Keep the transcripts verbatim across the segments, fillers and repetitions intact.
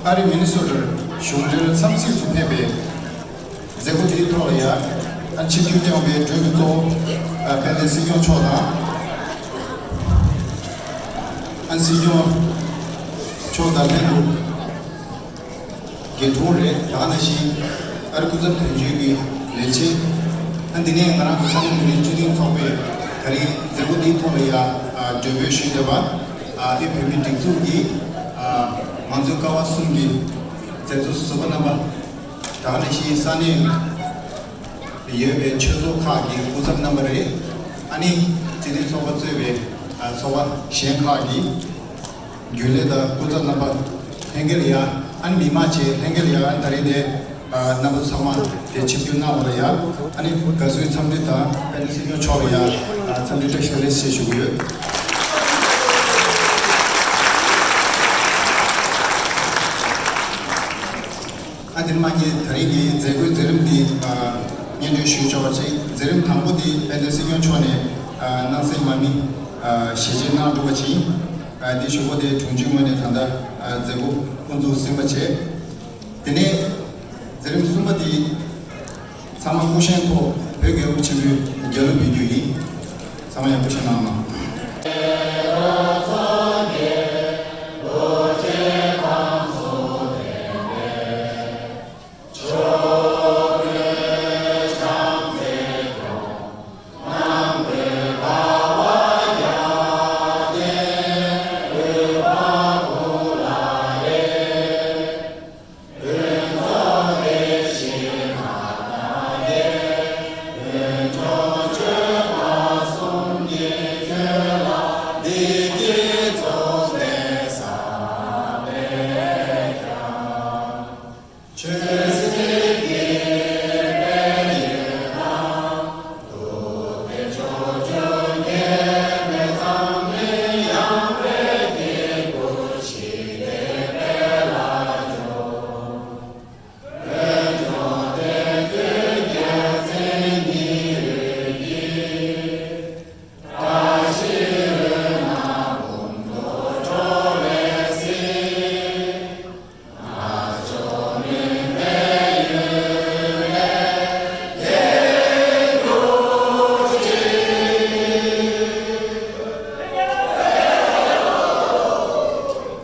ཨ་རི་མི་ནི་སོ་ཊར་གཞུང་འབྲེལ་འཚམས་གཟིགས་སུ་ཕེབས་པའི་མཛད་སྒོ་འདིའི་ཐོག་ལ་ཡང་ཨ་ཆིབས་བསྒྱུར་བསྐྱངས་པའི་གྲོས་ཀྱི་གཙོ་བོ་ཨ་དཔལ་ལྡན་སྲིད་སྐྱོང་མཆོག་དང་། ཨ་སྲིད་སྐྱོང་མཆོག་དང་ལྷན་དུ། དགེ་དྲུང་རེད། ད་ག་ནང་བཞིན་ཨ་རི་སྐུ་ཚབ་དོན་གཅོད་ཀྱི་ལས་བྱེད། ཨ་འདི་ནས་ང་རང་ཚོ་ས་གནས་མི་རིགས་སྤྱི་མཐུན་ཚོགས་པས་ད་རིང་མཛད་སྒོ་འདིའི་ཐོག་ལ་ཡ་ཨ་གྲོས་འབུལ་ཞུས་བསྡད་པ་ཨ་དབུས་བོད་མིའི་སྒྲིག་འཛུགས་ཀྱི་ཨ་མང་གཙོའི་ཀ་བ་གསུམ་གྱི་མཛད་གཙོ་ཟུར་པ་རྣམ་པ། ད་ག་ནང་བཞིན་ས་གནས་ཡོད་པའི་ཆོས་ཚོགས་ཁག་གི་སྐུ་ཚབ་རྣམ་པ་རེད། ཨ་ནི་སྤྱི་མཐུན་ཚོགས་པ་གཙོས་པའི་ཨ་ཚོགས་པ་གཞན་ཁག་གི་རྒྱུན་ལས་དང་སྐུ་ཚབ་རྣམ་པ་ལྷན་རྒྱས་ལ་ཡ། ཨ་ནི་མི་མང་ཆེ་ལྷན་རྒྱས་ལ་ཡ། ཨ་ནི་ད་རེས་དེ་ཨ་རྣམ་པ་ཚང་མ་དེ་ཆིབས་བསྒྱུར་གནང་བ་ལ་ཡ། ཨ་ནི་དགའ་བསུའི་འཚམས་འདྲི་དང་དཔལ་ལྡན་སྲིད་སྐྱོང་མཆོག་ལ་ཡ་ཨ་འཚམས་འདྲི་བཀྲ་ཤིས་བདེ་ལེགས་ཞེས་ཞུ་གི་ཡོད། ཨ་དེ་མ་གི་ད་རེས་ཀྱི་མཛད་སྒོའི་མཛད་རིམ་འདི་ཨ་སྙན་སྒྲོན་ཞུས་ཆོག་པ་ཅིག་མཛད་རིམ་དང་པོ་འདི་དཔལ་ལྡན་སྲིད་སྐྱོང་མཆོག་ནས་ཨ་སྣང་གསལ་མ་དམིགས་ཨ་ཞལ་བཞེས་གནང་འདུག་པ་ཅིག་ཨ་འདི་ཞུ་སྒོ་དེ་དྲུང་ཆེའི་ངོས་ནས་ད་ལྟ་ཨ་མཛད་སྒོ་དབུ་འཛུགས་ཟིན་པ་བྱས། དེ་ནས་མཛད་རིམ་གསུམ་པ་འདི་ཚང་མ་སྐུ་བཞེངས་ཐོག་བོད་རྒྱལ་ཡོངས་ཆེན་པོའི་རྒྱལ་གླུ་འབུལ་རྒྱུ་ཡིན། ཚང་མ་ཡང་སྐུ་བཞེངས་གནང་ལ།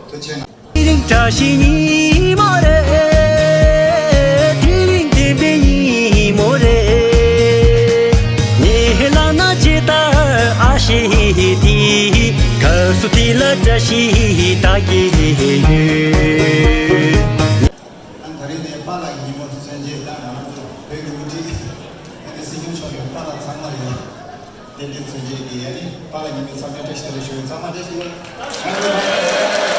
ཐུགས་རྗེ་གནང་། དེ་རིང་བཀྲ་ཤིས་ཉིན་མོ་རེད། དེ་རིང་བདེན་པའི་ཉིན་མོ་རེད། ངས་ལབ་ན་ཇི་ལྟར་ཨ་ཤེས་དེ། སྐབས་སུ་དེ་ལ་བཀྲ་ཤིས་ད་གེ་ཡོད། ཨ་ད་རེས་དེ་པཱ་ལགས་ཉིན་མོ་མཚོན་བྱེད་ད་ང་རང་ཚོ་བོད་ཀྱི་དབུ་ཁྲིད་དེ་སྲིད་སྐྱོང་མཆོག་གི་པཱ་ལགས་ཚང་མ་ལ་ཡང་བདེ་ལེགས་མཚོན་བྱེད་ཀྱི་ཡ་ནི་པཱ་ལགས་ཉིན་མོའི་འཚམས་འདྲི་བཀྲ་ཤིས་བདེ་ལེགས་ཞུ་ཡོད། ཚང་མ་བཀྲ་ཤིས་བདེ་ལེགས།